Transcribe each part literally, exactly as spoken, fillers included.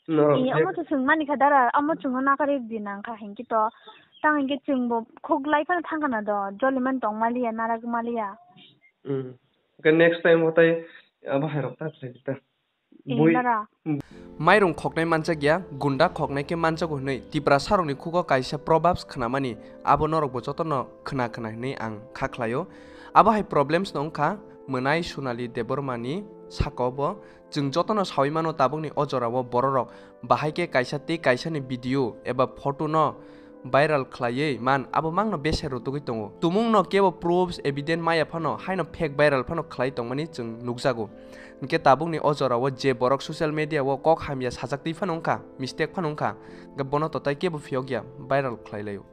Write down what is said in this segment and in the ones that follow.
No, Eh, omo to chwng mani kha dara, omo chwngno nakari di nang kha hinkhe to. Tang hinkhe chwngbo khuk lai phano thang khana do, joliman tong maliya, narak maliya. Hmm. Hwnkhe next time o tai abo hai rok ta khlai di ta. Eh, Bui- dara. Mairung khoknai manjak ya, gunda khoknai khe manjago hwnwi Tiprasarokni khugo kaisa proverbs khnamani, abo norokbo jotono khna khna hwnwi ang kha khlaio. Abo hai problems no wngkha Mwnai Sonali Debbarmani saka obo. Chwng jotono saui mano tabukni o jorao bororok bahai khe kaisa tei kaisani video eba photo no viral khlaiwi man, abo mangno bese rutugwi tongo. Tumungno kebo proofs, evidence maya phano, haino fake viral phano khlai tongmani chwng nukjago. Hinkhe tabukni o jorao je borok social media o kok hamya sajak twi phano wngkha, mistake phano wngkha, hinkhe bono to tai kebo phiyok ya, viral khlai laio.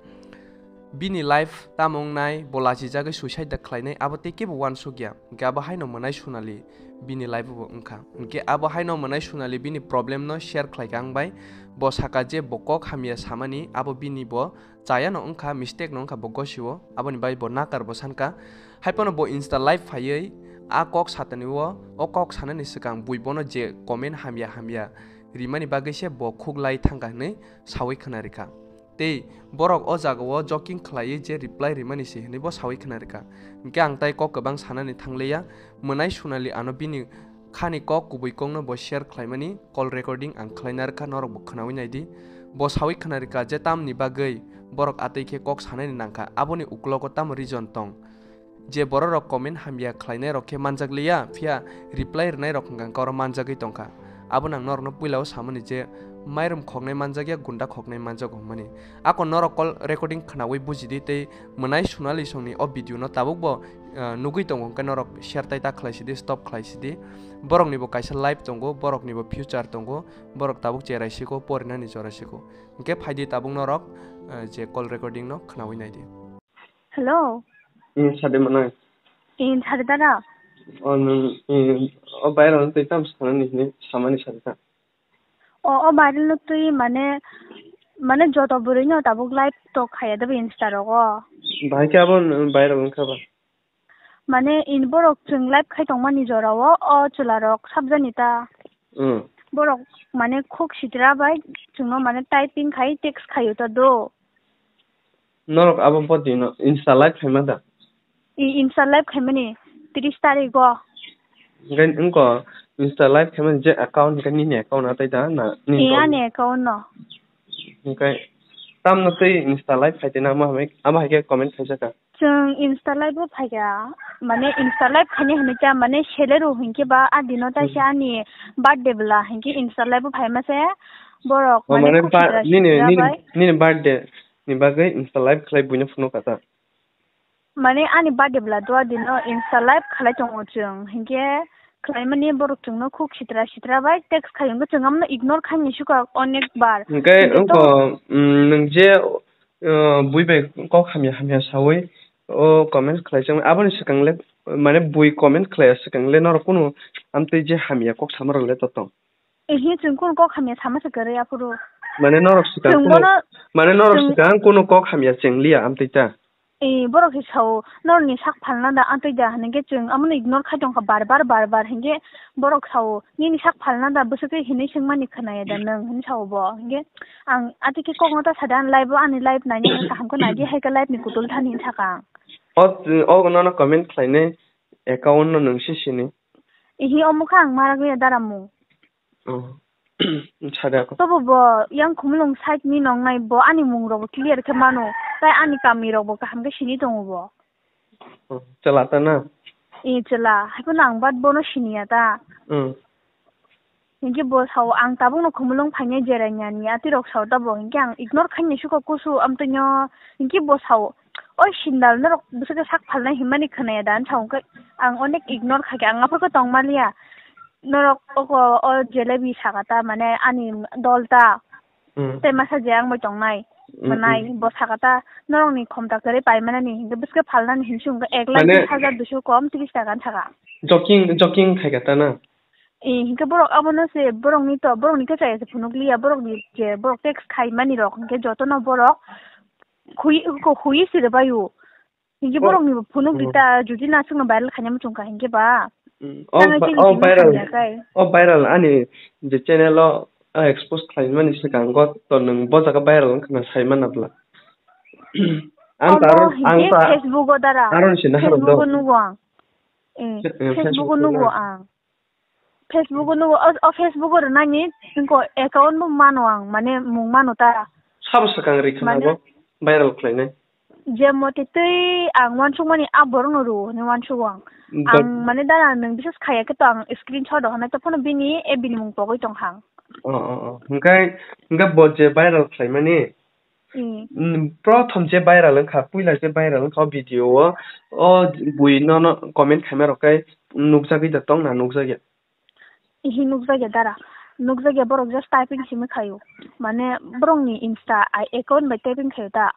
Bini life tamo wngnai, bo lachijagwi suicide da khlainai, abo tei kebo uansuk ya. Hinkhe abo haino Mwnai Sonali bini life bo wngkha. Hinkhe abo haino Mwnai Sonali bini problem no share khlaikha ang bai. Bo saka je bo kok hamya samani, abo bini bo chayano wngkha, mistake no wngkha bo gosio, aboni bai bo nakar bo sankha. Haiphano bo Insta live phaiwi a kok satani o, o kok sanani swkang bui bono je comment hamya hamya rimani bagwi se bo khuk lai thangkha hwnwi saui khna rikha. Tei borok o jagao joking khlaiwi je reply rimani se hwnwi bo saui khna rikha. Hinkhe ang tai kok kwbang sanani thangliya, Mwnai Sonali ano bini khani kok kubui kokno bo share khlaimani call recording ang khlaina rwkha, norok bo khnaui naidi. Bo saui khna rwkha je tamni bagwi borok atwi khe kok sanani nangkha, aboni uklogo tamo reason tong? Je bororok comment hamya khlainai rok khe manjak liya, phiya reply rwnai rok hwnkha khe oro manjagwi tongkha. Abo nang norokno puilao samani je mairum khoknai manjakya, gunda khoknai manjago hwnmani. Ako norok call recording khnaui bujidi tei Mwnai Sonali songni o video no tabukbo, ah, nugui tongo, hwnkhe norok share tai ta khlai sidi, stop khlai sidi. Borokni bo kaisa life tongo, borokni bo future tongo, borok tabuk cherai siko, porinani jora siko. Hwnkhe phaidi tabuk norok, ah, je call recording no khnaui naidi. Hello. Hmm, sade manai. In sade dara. O nwng, hmm, o viral twi tam sanani hinwi samani sade ta. O, o viral no twi mane, mane joto bwrwi no tabuk live talk khaya da Insta rogo. Bahai khe abo viral wngkha ba? Mane in borok chwng live khai tongmani jorao o chwla rok sabjani ta. Hmm. Borok mane khuk sitra bai chwngno mane typing khai text khaio ta do. Norok abo body no Insta live khaima da? I Insta live khaimani tris tarik o. Hwnkhe wngko Insta live khaimani je account hwnkhe nini account atai da na nini? I account? Ani account no. Hwnkhe tamno tei Insta live khaite na amo hai, amo hai khe comment khaijaka? Chwng Insta live o phaikha, mane Insta live khaini hinwi kha, mane sele rw hinkhe ba a dino taisa Hmm. ani birthday bwla hinkhe Insta live o phaima se borok O, mane mane khuk ba-, sitra nini, sitra nini, bai. Nini birthday ni bagwi Insta live khlai buino phunukha ta? Mane ani birthday bwla dua dino Insta live khlai tongo chwng, hinkhe khlaimani borok chwngno khuk sitra sitra bai text khai, hinkhe chwng amno ignore khaini sukha onek bar. Hinkhe hinkhe wngkha, to mm, nwng je, uh, bui bai kok hamya hamya saui o comment khlai chwng, aboni swkang le, mane bui comment khlai swkang le norok kunu amtwi je hamya kok sama rok le to tong? Ehe, chwng kunu kok hamya sama se kwrwi aphuru. Mane norok swkang Chwng kunu, bono mane norok chwng swkang kunu kok hamya cheng liya amtwi ta? Eh, borok se sao, norokni sak phalna da, amtwi da, hwnwi khe chwng amono ignore khai tongkha bar bar, bar bar, hinkhe borok sao, "Nini sak phalna da, bwswk twi hinwi swngmani khwnaya da nwng?" hwnwi sao bo. Hinkhe ang atwi khe kokno ta sada, live o, ani live nainani kaham khe naidi, hai khe live ni kutul thani sakha ang. O, o nono comment khlainai account no nwng si sini? Ihi, omo khe ang ma ragwi ya daramung. Oh. Sada ko. Tobo bo yang Khumulwng side ni nongnai, bo ani mung rok bo clear khe mano. Tai ani kami rok bo kaham khe sini tongo bo. Oh, chwla ta na? Eh, chwla. Haiphano ang bat bono siniya ta. Hmm. Hinkhe bo sao ang tabukno Khumulwng phainai jerainani atwi rok sao ta bo. Hinkhe ang ignore khainai sukha kusu amtwino. Hinkhe bo sao, "Oi sindal, norok bwswk khe sak phalnai hinmani khwnaya da?" hwn sao, hwnkhe ang onek ignore khaikhe, ang aphuru khe tongmaliya. Norok oko o jelebi sakha ta, mane ani dol ta. Hmm. Tei masa je ang bai tongnai, Hmm, mwnai, hmm. Bo sakha ta, "Norokni khomta kwrwi paimanani, hinkhe bwswk khe phalnani?" hwn si hwnkhe ek lakh Mane bis hajar duiso kom tris taka hwn sakha. Joking, joking khaikha ta na? Eh, hinkhe borok abono se, borokni to, borokni khe chaya se phunukliya, borokni je, borok text khaimani rok, hinkhe jotono borok hui, ko hui se rwbaio. Hinkhe Oh. Borokni bo phunuk Mm. rita, jodi na swkno viral khaina muchungkha hinkhe ba. Mm. Tamo Oh, chini oh, chini viral. Hamya kai. Oh, viral ani je channel o ah, expose khlaimani swkang go to nwng bo jaga viral wngkha na sai mana bla. Ang Omo ta aro, ang hinkhe ta Facebook o dara. Aro ni sinna harok Facebook o do. Nugo ang. Eh, Eh, Facebook o Facebook o nugo na. Ang. Facebook o nugo, o, o Facebook o rwnani ingko account bo mano ang, mane mung mano ta. Sabo swkang ri khna Mane bo viral khlainai. Je mote twi ang wansukmani a borokno rwo hinwi wansugo ang. But Ang mane dara nwng biswas khaiya khe to ang screenshot rok hwnwi to phano bini, eh, bini mung pogwi tong kha ang. Oh, oh, oh. Hwnkhe, hwnkhe bo je viral khlaimani, Hmm. mm, prothom je viral wngkha, puila je viral wngkha o video o, o bui nono comment khaima rok khe nukjagwi da tong na nukjakya? Ihi nukjakya dara. Nukjakya borok just typing simi khaio. Mane borokni Insta account bai typing khaio ta.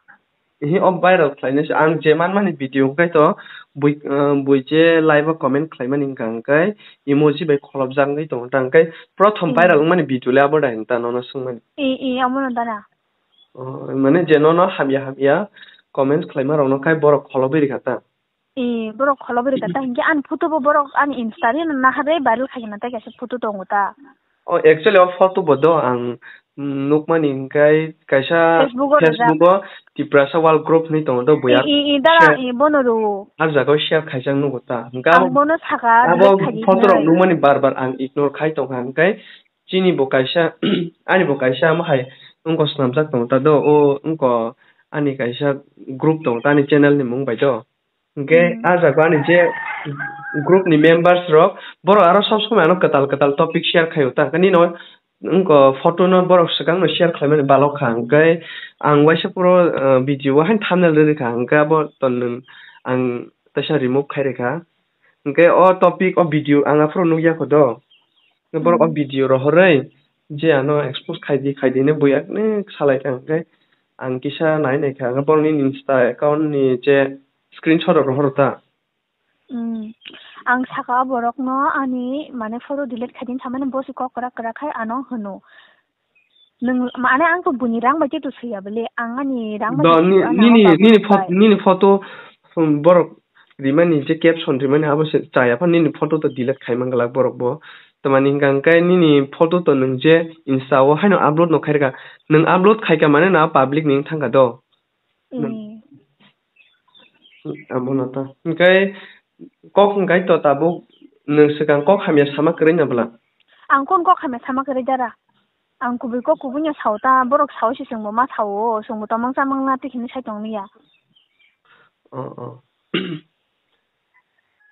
Ihi o viral khlainai se ang je manmani video hwnkhe to bui, uh, bui je live o comment khlaimani hwnkha hwnkhe emoji bai kholopjak wngwi tongo ta hwnkhe prothom Hmm. Viral wngmani video le abo da hinwi ta nono swngmani. I, i, amo no dara. Oh, mane je nono hamya hamya comments khlaima rokno khai borok kholobwi rikha ta. Eh, borok kholobwi rwkha ta hinkhe ani photo bo borok ani Insta ri no naharwi viral khaikhe na tei kaisa photo tongo ta. Oh, actually o photo bo do ang, mm, nukmani hinkhe kaisa Facebook o rijak. Facebook o Tiprasa World Group hinwi tongo do buya. I, i, i, dara, share, i, bono rwo. Ar jaga o share khaijak nugo ta. Hinkhe Ang abo, bono saka abo delete khaidi photo rok hinwi. Nukmani bar bar ang ignore khai tongkha hinkhe chini bo kaisa, ani bo kaisa amo hai wngkha swnamjak tongo ta do, o wngkha ani kaisa group tongo ta ani channel ni mung bai do. Hinkhe Hmm. Ah jaga ani je group ni members rok, borok aro sob somoi ano kwtal kwtal topic share khaio ta. Nini no wngkha photo no borok swkang no share khlaimani balok kha. Hinkhe ang waisa puro, ah, video o haino thumbnail rwrwi kha. Hinkhe abo to nwng ang teisa remove khai rwkha. Hinkhe o topic o video ang aphuru nukya kho do. Borok o Hmm. Video rohorwi je ano expose khaidi khaidi hinwi buyak ni salai kha. Hinkhe ang kisa nai nai kha, borokni Insta account ni je screenshot rok rohor ta. Hmm. Ang saka borokno ani mane photo delete khaidini samani bosi kok kwrak kwrak khai ano hwno. Nwng mane ang to buini rang bai tei to swiya bwle, ang ani rang bai Do, tei ni-, swiya, ano nini, ang nini bai phot-, bai. Nini photo, um, borok rimani je caption rimani abo se chaya phan nini photo to delete khai man glak borok bo. Tamani hwnkha hwnkhe nini photo to nwng je Insta o haino upload no khairwkha. Nwng upload khaikha mane na public ni wng thangkha do. Eh. Abono ta. Hwnkhe kok hwnkhe to tabuk nwng swkang kok hamya sama kwrwi na bwla? Ang kon kok hamya sama kwrwi dara? Ang kubui kok kubui no sao ta, borok sao se chwngbo ma sao, chwngbo tomang chamang na twi hinwi sai tong liya. Oh, oh.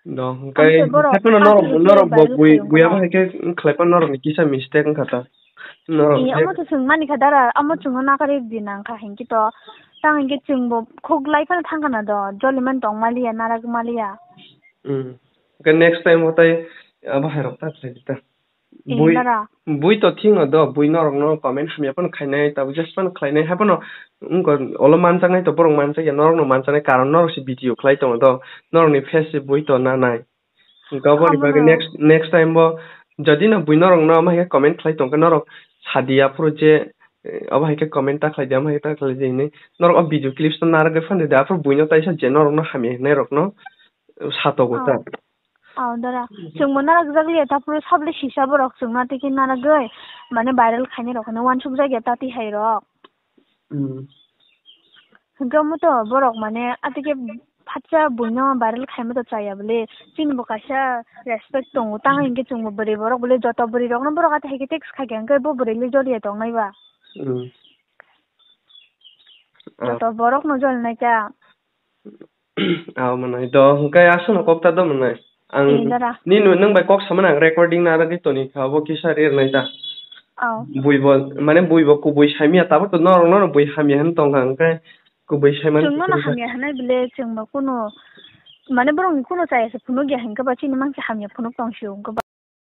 Do, hwnkhe Ang se borok haikhe no norok, ang se norok bo viral bui, khaiyung buya no. Bo haikhe khlai pa norok ni kisa mistake wngkha ta. Norok Eh, haikhe amo to chwng mani kha dara, amo chwngno nakarwi di nang kha hinkhe to. Tang hinkhe chwngbo khuk lai phano thang khana do, joliman tong maliya, narak maliya. Hmm. Hwnkhe next time o tai abo hai rok ta khlai di ta. Eh, bui, dara. Bui to thing o do, bui norok no comment hamya phano khainai, tabuk just phano khlainai, hai phano wngkha olo manjaknai to borok manjakya, norok no manjaknai karon norok se video khlai tongo do, norok ni face se bui to nanai. Hwnkhe aboni bagwi next, next time bo jodi no bui norok no ama hai comment khlai tongkhe norok sadi aphuru je, eh, abo hai khe comment ta khlai di, ama hai ta khlai di hinwi norok o video clips no narwgwi phan di, aphuru bui no taisa je norok no hamya hinai rok no satogo ta. Oh, dara. Chwngbo narwkjak liya, taphuru sabole sisa borok chwngno tei khe narwgwi, mane viral khainai rok hwnwi uansukjak ya ta twi hai rok. Hmm. Hwnkhe omo to borok mane atike phatsa buino viral khaima to chaya bole. Chini bo kaisa respect tongo, tang hinkhe chwngbo bwrwi borok bole joto bwrwi rokno borok atike text khaikha hwnkhe bo bwrwi le joliya tongnai ba. Hmm. Ah. Joto borokno jolnai kha. Ah, manai do, hwnkhe aswkno kok ta do manai. Ang Eh, dara. Nini nwng bai kok samani ang recording narwgwi toni kha, abo kisa rirnai ta. Oh. Bui bo, mane bui bo kubui saimya, tabuk to norok no bui hamya hwn tongkha, hwnkhe kubui saimani. Chwngno no hamya hwnai bile, chwngbo kuno, mane borokni kuno chaya se phunukya hwnkhe ba chini mangsa hamya phunuk tong sio hwnkhe ba.